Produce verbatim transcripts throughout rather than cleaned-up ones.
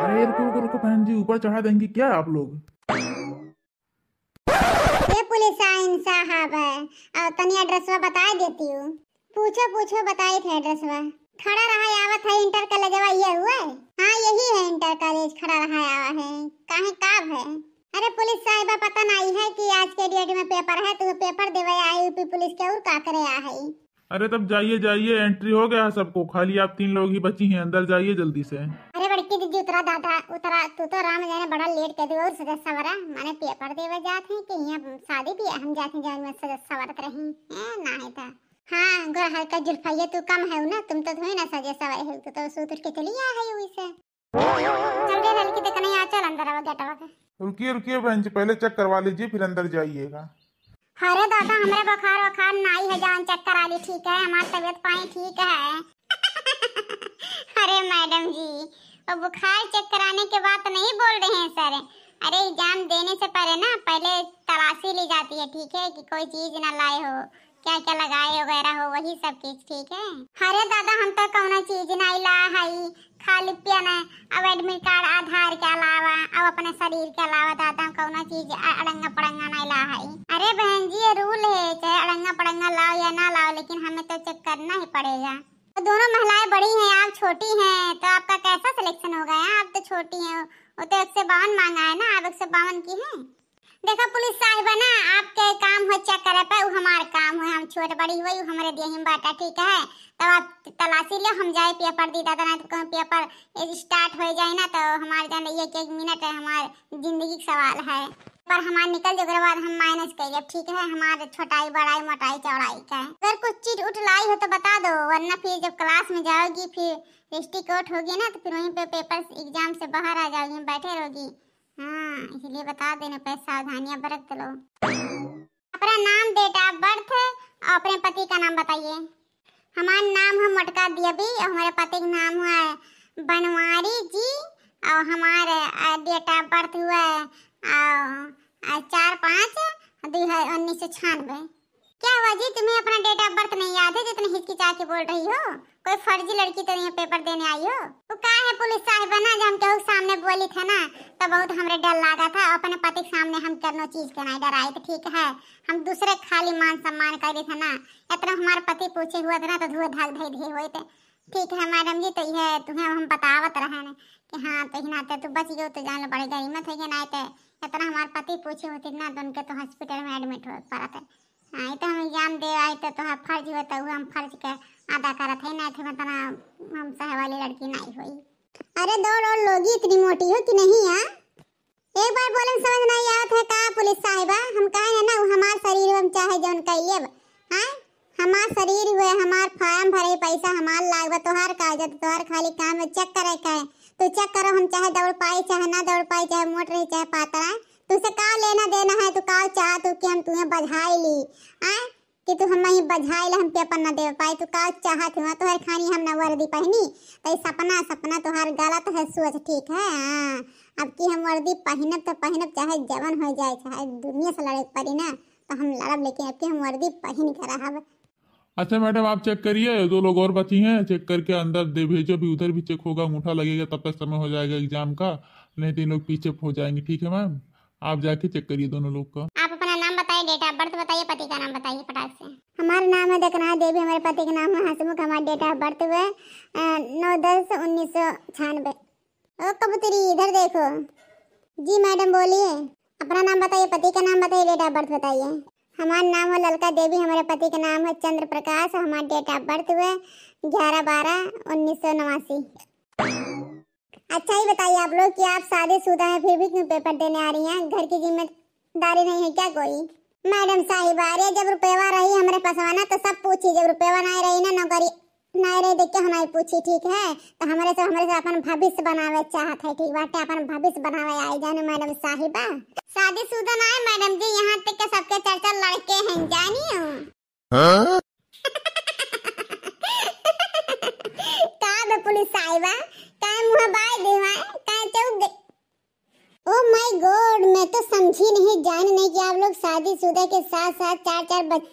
अरे रुको, रुको, रुको बहन जी, ऊपर चढ़ा देंगी क्या आप लोग? ये पुलिस आइन साहब है, और तनी एड्रेसवा बताए देती हूँ। पूछो, पूछो, बताई थे एड्रेसवा। खड़ा रहा आवत है इंटर कॉलेजवा, ये हुआ है? हाँ, यही है इंटर कॉलेज, खड़ा रहा आवा है। काहे, काब है? अरे पुलिस साहिबा, पता नहीं है कि आज के डेट में पेपर है, तो पेपर देवे आए यूपी पुलिस के, और का करे आ है? अरे तब जाइए, जाइए, एंट्री हो गया है सबको, खाली आप तीन लोग ही बची हैं, अंदर जाइए जल्दी से। अरे बड़की दीदी, उतरा दादा, उतरा, तू तो राम जाने बड़ा लेट कर दे, और सजा सवरा, माने पेपर देवे जात हैं कि यहाँ शादी भी हम जात हैं, जौन में सजा सवरत रही हैं, ना है था। हाँ, गोर हल्का जुल्फाइया तू कम है ना, तुम तो थोड़ी ना सजे सवरे हो, तू तो सूत उठ के चली आ है वही से। चल रे लड़की, देख नहीं आ, चल अंदर आवा, गेटवा के। रुकिए, रुकिए बहन जी, पहले चेक करवा लीजिए, फिर अंदर जाइएगा। अरे दादा, हमरे बुखार वखार नाई है, जान चेक करा ली, ठीक है, हमार तबीयत पाई ठीक है। अरे मैडम जी, वो बुखार चेक कराने के बात नहीं बोल रहे हैं सर। अरे एग्जाम देने से पहले ना, पहले तलाशी ली जाती है, ठीक है, कि कोई चीज ना लाए हो, क्या क्या लगाए वगैरह हो, वही सब चीज, ठीक है। अरे दादा, हम तो कौनो चीज नहीं ला हई, खाली पेन, अब एडमिट कार्ड, आधार के अलावा, अब अपने शरीर के अलावा दादा हम कौनो चीज अ-, अड़ंगा पड़ंगा नहीं ला हई। अरे बहन जी, ये रूल है, चाहे अड़ंगा पड़ंगा लाओ या ना लाओ, लेकिन हमें तो चेक करना ही पड़ेगा। तो दोनों महिलाएं बड़ी हैं, आप छोटी हैं, तो आपका कैसा सिलेक्शन हो गया? आप तो छोटी हैं, वो तो एक सौ बावन मांगा है ना, आप एक सौ बावन की हैं। देखा पुलिस साहिबा ना, आपके काम हो चेक करे पे, उ हमार काम हो, हम छोट बड़ी हुई, उ हमरे देही में बाटा, ठीक है। तब आप तलाशी ले, हम जाए पेपर दी दादा, ना तो कहूँ पेपर स्टार्ट हो जाए ना, तो हमार जान एक एक मिनट है, हमार जिंदगी का सवाल है। पर हमार निकल जाए, ओकरे बाद हम मैनेज कर लेब, ठीक है। हमार छोटाई, बड़ाई, मोटाई, चौड़ाई का है। अगर कुछ चीज उठ लाई हो तो बता दो, वरना फिर जब क्लास में जाओगी, फिर लिपस्टिक आउट होगी ना, तो फिर वहीं पे पेपर एग्जाम से बाहर आ जाओगी, बैठे रहोगी। हाँ, इसलिए बता देने पे सावधानियां बरत लो। अपना नाम, date of birth और अपने पति का नाम बताइए। हमार नाम है मोटका देवी और हमारे पति का नाम है बनवारी जी और हमारे, अ, date of birth हुआ है, अ, अ, चार पाँच दुई ह-, उन्नीस सौ छियानवे। क्या हुआ जी, तुम्हें अपना date of birth नहीं याद है जितने हिचकिचा के बोल रही हो? कोई फर्जी लड़की तो नहीं है पेपर देने आई हो? वो का है पुलिस साहिबा ना, जो हम केहू के सामने बोली थे ना, तो बहुत हमरे डर लागा था। अपने पति के सामने हम करनो चीज के नहीं डराई थे, ठीक है। हम दूसरे खाली मान सम्मान करी थे ना, इतना हमारे पति पूछे हुआ था ना, तो धुआं धाग धई धई हुए थे। ठीक है मैडम जी, तो यह तुम्हें हम बतावत रहे न कि हाँ, तो ही नाते तू बच गयो, तो जान लो बड़ी गनीमत है कि नहीं, तो इतना हमारे पति पूछे होते ना, तो उनके तो हॉस्पिटल में एडमिट हो पड़ा था। हाँ, ये तो हम एग्जाम दे आई, तो तोहार फर्ज होता, वो हम फर्ज के अदा करत है, नहीं थे इतना हम सहे वाली लड़की नहीं हुई। अरे दौड़ और लोगी इतनी मोटी हो कि नहीं यार? एक बार बोले में समझ नहीं आवत है का पुलिस साहिबा? हम कहे है ना, वो हमार शरीर, हम चाहे जौन कह लेब। हाँ, हमार शरीर हुए, हमार फॉर्म भरे, पैसा हमार लागबा, तोहार कागजात, तोहार खाली काम है चेक करे का है। तू चेक करो, हम चाहे दौड़ पाई, चाहे ना दौड़ पाई, चाहे मोट रही, चाहे पातर है, तुझसे का लेना देना है? तू का चाहत हो कि हम तुम्हें बझाई ली? आए कि तू हम ही बझाई ले, हम पेपर ना दे पाई? तू का चाहत हुआ? तोहर खानी हम ना वर्दी पहनी, तो ये सपना, सपना तोहार गलत है सोच, ठीक है? हाँ, अब की हम वर्दी पहनब तो पहनब, चाहे जवन हो जाए, चाहे दुनिया से लड़े के पड़ी ना, तो हम लड़ब, लेकिन अब की हम वर्दी पहन के रहब। अच्छा मैडम, आप चेक करिए, दो लोग और बची हैं, चेक करके अंदर दे भेजो, अभी उधर भी चेक होगा, अंगूठा लगेगा, तब तक समय हो जाएगा एग्जाम का, नहीं तो इन लोग पीछे हो जाएंगे। ठीक है मैम, आप जाके चेक करिए दोनों लोग का। आप अपना नाम बताइए, date of birth बताइए, पति का नाम बताइए फटाक से। हमारा नाम है दकना देवी, हमारे पति का नाम है हसमुख, हमारा date of birth हुआ है, अ, नौ दस उन्नीस सौ छियानवे। ओ कबूतरी, इधर देखो। जी मैडम, बोलिए। अपना नाम बताइए, पति का नाम बताइए, date of birth बताइए। हमारा नाम है ललका देवी, हमारे पति का नाम है चंद्र प्रकाश, हमारा date of birth हुआ है ग्यारह बारह उन्नीस सौ नवासी। अच्छा, ये बताइए आप लोग कि आप शादीशुदा हैं, फिर भी क्यों पेपर देने आ रही हैं? घर की जिम्मेदारी नहीं है क्या कोई? मैडम साहिबा, अरे जब रुपया रही हमरे पासवा ना, तो सब पूछी, जब रुपया नहीं रही ना, नौकरी नहीं रही, देख के हम नहीं पूछी, ठीक है? तो हमरे से, हमरे से अपन भविष्य बनावे चाहत है, ठीक बाटे, अपन भविष्य बनावे आई जाने मैडम साहिबा। शादीशुदा ना है मैडम जी, यहाँ तक के सबके चर्चा लड़के हैं, जानियो। हाँ? का बे पुलिस साहिबा, काय मुँह बाय देवा, काय चौक दे। Oh my God, मैं तो समझी नहीं, जान नहीं कि आप लोग शादीशुदा के साथ साथ चार चार बच-,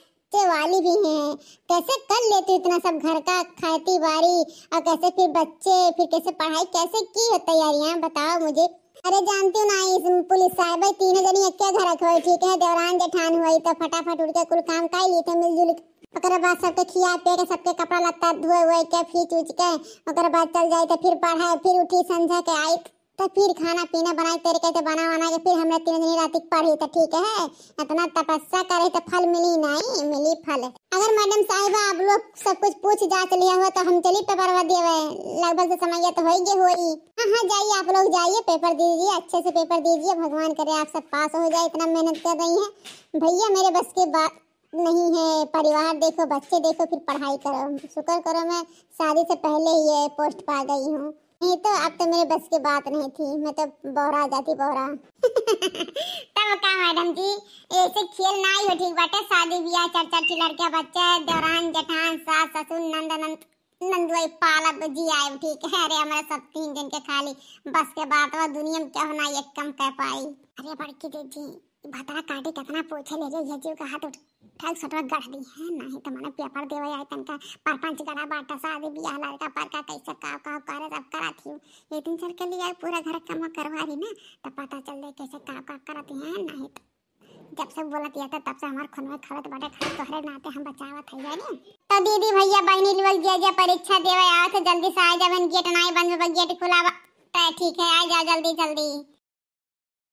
वाली भी हैं, कैसे कर लेती इतना सब घर का खेती बाड़ी, और कैसे फिर बच्चे, फिर कैसे पढ़ाई, कैसे की हो तैयारियां, बताओ मुझे। अरे जानती हो ना, इस पुलिस साहब है, तीनों जनी एक्के घर के होई, ठीक है, देवरान जेठान होई, तो फटाफट उठ के कुल काम कर ली थे मिलजुल के। ओकरे बाद सबके खिया पिया के, सबके कपड़ा लत्ता धोए हुए के, फीच उच के, ओकरे बाद चल जाई तो फिर पढ़ाई, फिर उठी संझा के आई तो फिर खाना पीना बनाई, तेरे कहते बना बना के फिर हमरे तीनों जनी रात के पढ़ी तो ठीक है। इतना तपस्या करे तो फल मिली नहीं, मिली फल। अगर मैडम साहिबा आप लोग सब कुछ पूछ जांच लिया हो तो हम चली पेपर देवे, लगभग से समय तो हो ही गए होई। हाँ हाँ, जाइए आप लोग, जाइए पेपर दीजिए, अच्छे से पेपर दीजिए, भगवान करे आप सब पास हो जाए, इतना मेहनत कर रही हैं। भैया मेरे बस की बात नहीं है, परिवार देखो, बच्चे देखो, फिर पढ़ाई करो। शुक्र करो मैं शादी से पहले ही ये पोस्ट पा गई हूँ, नहीं तो अब तो मेरे बस की बात नहीं थी, मैं तो बौरा जाती, बौरा। तब का मैडम जी, ऐसे खेल ना ही हो ठीक बाटे, शादी ब्याह चार चार ठी लड़कियां बच्चे, देवरान जेठान सास ससुर नंद नंद नंदुआई पालब जी आए, ठीक है। अरे हमारे सब तीन जन के खाली बस के बात बा, दुनिया में क्या होना एक कम कह पाई। अरे बड़की दीदी, भतरा काटी कितना पूछे ले रे, ये जीव का हाथ उठ ठग सटवा गढ़ दी है, नहीं तो मने पेपर देवे आए तनका परपंच गढ़ा बाटा, शादी ब्याह लड़का पर का कैसे का का करे सब करा थी। ये तीन साल के लिए पूरा घर काम करवा रही ना, तो पता चल जाए कैसे का का करत है, नहीं तो जब से बोलत है तो तब से हमार खून में खड़त बाटे, खाली तोहरे नाते हम बचावत है जाने। तो दीदी भैया बहनी लोग जे जे परीक्षा देवे आवत है जल्दी से आ जावन, गेट नाई बंद बा, गेट खुला बा। तो ठीक है, आ जाओ जल्दी जल्दी।